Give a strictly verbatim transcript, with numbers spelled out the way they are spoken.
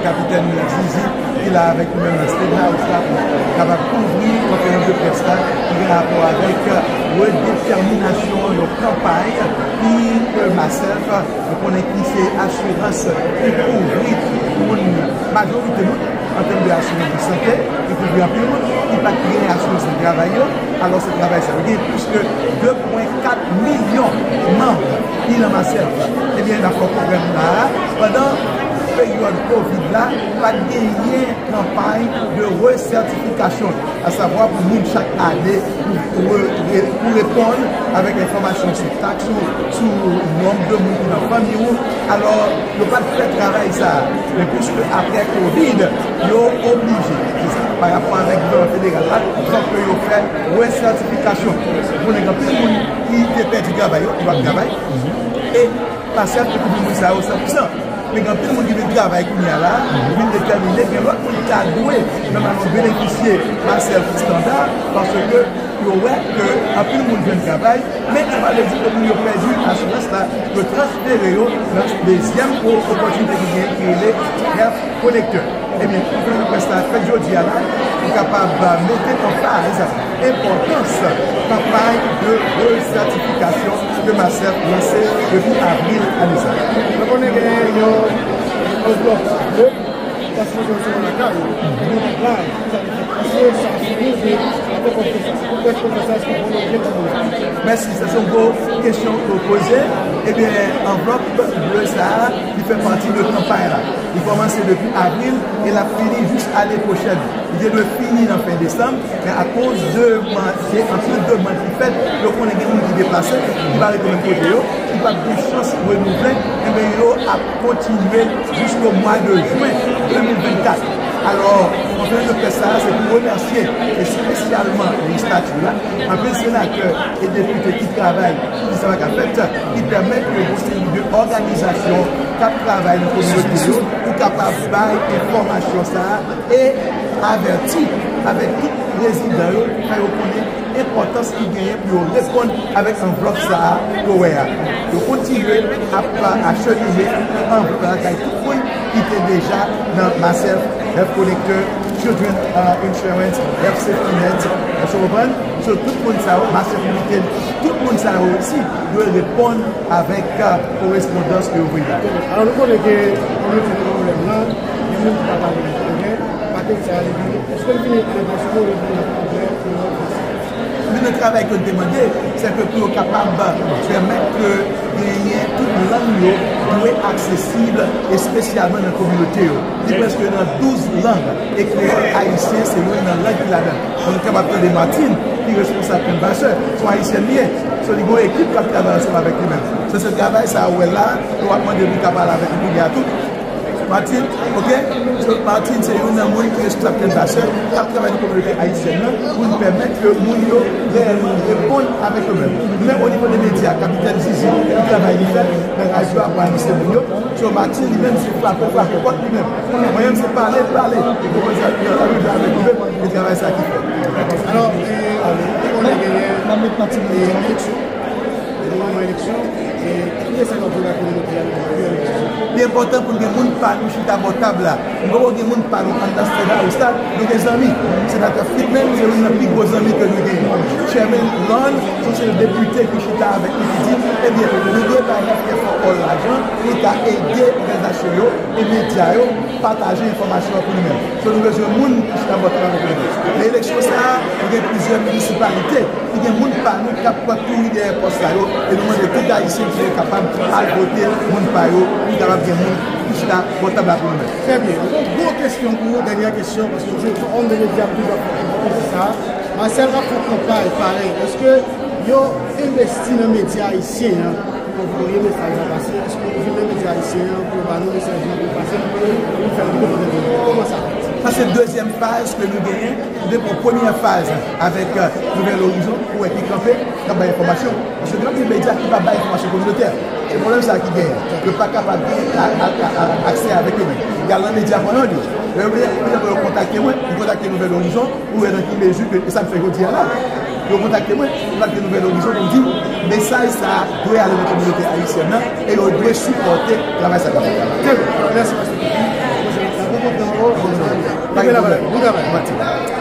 Kapitèn Zizi ki la avèk nou menm nan State House la pou kapab kouvri konferans de près la ki gen rapò avèk redetèminasyon yon kanpay ki, euh, Masèf, nou konnen ki se asirans ki kouvri moun, majorite moun, an tèm de asirans de sante, ki kouvri anpil moun ki pa t gen asirans nan travay yo. Alò, se travay sa yo gen plis ke de pwen kat milyon manm ki nan Masèf. Ebyen, n ap fè pwogram la a, pandan peryòd kovid la, pa t genyen kanpay de resètifikasyon, asavwa pou moun chak ane pou, pou re-, re-, pou reponn avèk enfòmasyon sou taks, sou, sou nonb de moun ki nan fanmi w. Alò, yo pa t fè travay sa a. Men piske apre kovid, yo oblije, se sa, pa rapò avèk gouvènman federal la, fòk ke yo fè resètifikasyon. Konnen gen anpil moun ki te pèdi travay yo, ki p ap travay. E Masèf te kouvri moun sa yo san pou san. Men gen anpil moun ki vin travay kounye a la, vin detèmine, gen lòt moun ki ta dwe nòmalman benefisye Masèf estanda, paske yo wè ke anpil moun jwenn travay, men sa pa vle di ke moun yo pèdi asirans la, yo transfere yo nan dezyèm o-, opòtinite ki genyen ki rele Health Connector. Ebyen, konferans de près la fèt jodi a la pou kapab, euh, mete anfaz enpòtans kanpay de resètifikasyon ke Masèf lanse depi avril ane sa. Nou konnen gen yon anvlòp ble ki ta sipoze resevwa lakay ou. Ebyen, la, ki sa li fè? Èske sa fini de fè konfyans? Pou près konfyans, èske pou nou gen kòm moun? Mèsi, sa se yon gwo kesyon ke w poze. Ebyen, anvlòp ble sa a, li fè pati de kanpay la. Li kòmanse depi avril e l ap fini jis ane pwochèn. Li te dwe fini nan fen desanm, men akoz de man-, de anpil demann ki fèt, yo konnen gen moun ki deplase, ki pa rete menm kote yo, ki p ap gen chans renouvle, enben yo ap kontinye jiske mwa de jen de mil vennkat. Alò, konferans de près sa a, se pou remèsye espesyalman lejislatè la, anpil senatè e depite ki travay pou sa va ka fèt, ki pèmèt ke yon seri de òganizasyon k ap travay nan kominote yo pou kapab bay enfòmasyon sa a e avèti avèk tout rezidan yo, fè yo konnen enpòtans ki genyen pou yo reponn avèk anvlòp sa a ke w wè a. Yo kontinye ap achemine anvlòp la kay tout moun ki te deja nan Masèf, Health Connector, Children, uh, Insurance, Health Safety Net, èske w konprann? So, tout moun sa yo, Masèf Military, tout moun sa yo osi dwe reponn avèk, uh, korespondans ke yo voye la. Alò, nou konnen ke kominote gen pwoblèm nan, gen moun ki pa pale anglè, pa te sa, li vini. Èske l vini nan pwoblèm, li vini nan pwoblèm? Youn nan travay ke n te mande, se ke pou yo kapab pèmèt ke genyen tout lang yo dwe aksesib, espesyalman nan kominote yo. Li prèske nan douz lang, e kreyòl ayisyen se youn nan lang ki ladan. Donk, nou kapab tande Martine, ki responsab Canvasseur, se yon ayisyèn li ye. So, li gen yon ekip k ap travay ansanm avèk li menm. So, se travay sa a ou wè la, nou ap mande pou l ka pale avèk nou kounye a tou. Martine, ok? So, Martine se youn nan moun ki responsab Canvasseur, k ap travay nan kominote ayisyèn nan, pou n pèmèt ke moun yo reyèlman reponn avèk yo menm. Nou menm, o nivo de medya, Kapitèn Zizi, ki travay li fè nan radyo a pou anonse moun yo. So, Martine, li menm, se frape, frape pòt li menm. Mwen menm, se pale, pale. Pou mwen, sa, sa, sa, sa, sa, sa, sa, travay sa ki fèt. Alò, e, konnen genyen, e, eleksyon. Genyen eleksyon. E, ki mesaj w ap voye bay kominote a nan eleksyon? Li enpòtan pou n gen moun pa nou chita bò tab la. Nou poko gen moun pa nou anndan State House la, nou gen zanmi. Senatè Fritz menm, se youn nan pi gwo zanmi ke nou genyen. Chairman Ron, se yon depite ki chita avèk nou ki di, ebyen, nou dwe bay Healthcare for All lajan pou l ka ede òganizasyon yo e medya yo pataje enfòmasyon an pou nou menm. So, nou bezwen moun ki chita bò tab avèk nou. Nan eleksyon sa a, nou gen plizyè minisipalite ki gen moun pa nou k ap kouri dèyè pòs sa yo, e nou mande tout Ayisyen pou yo kapab al vote moun pa yo, pou kapab gen moun ki chita bò tab la pou nou menm. Trè byen. Yon gwo kesyon pou ou, dènyè kesyon, paske ou se yon nonm de medya ki ap poze sa. Masèf ap fè kanpay parèy. Èske yo envesti nan medya ayisyen an? Pou voye mesaj la pase, èske ou vin nan medya ayisyen an pou ba nou mesaj la pou pase, pou nou fè l konprann? Kòman sa fèt? Sa se dezyèm faz ke nou genyen. Nou te pran premyè faz avèk, euh, Nouvel Horizon, pou wè ki kanpe, k ap bay enfòmasyon. Paske gen anpil medya ki pa bay enfòmasyon kominotè. Se pwoblèm sa a ki genyen. Yo pa kapab gen a, a, a, a, aksè avèk yo menm. Y al nan medya pa yo, yo, yo, yo kontakte mwen, yo kontakte Nouvel Horizon, pou wè nan ki mezi ke, e sa m fè jodi a la, yo kontakte mwen, kontakte Nouvel Horizon pou m di, mesaj sa a dwe ale nan kominote ayisyèn nan, e yo dwe sipòte travay sa k ap fèt la. Trè byen. Mèsi, pastè. Bon travay, bon travay.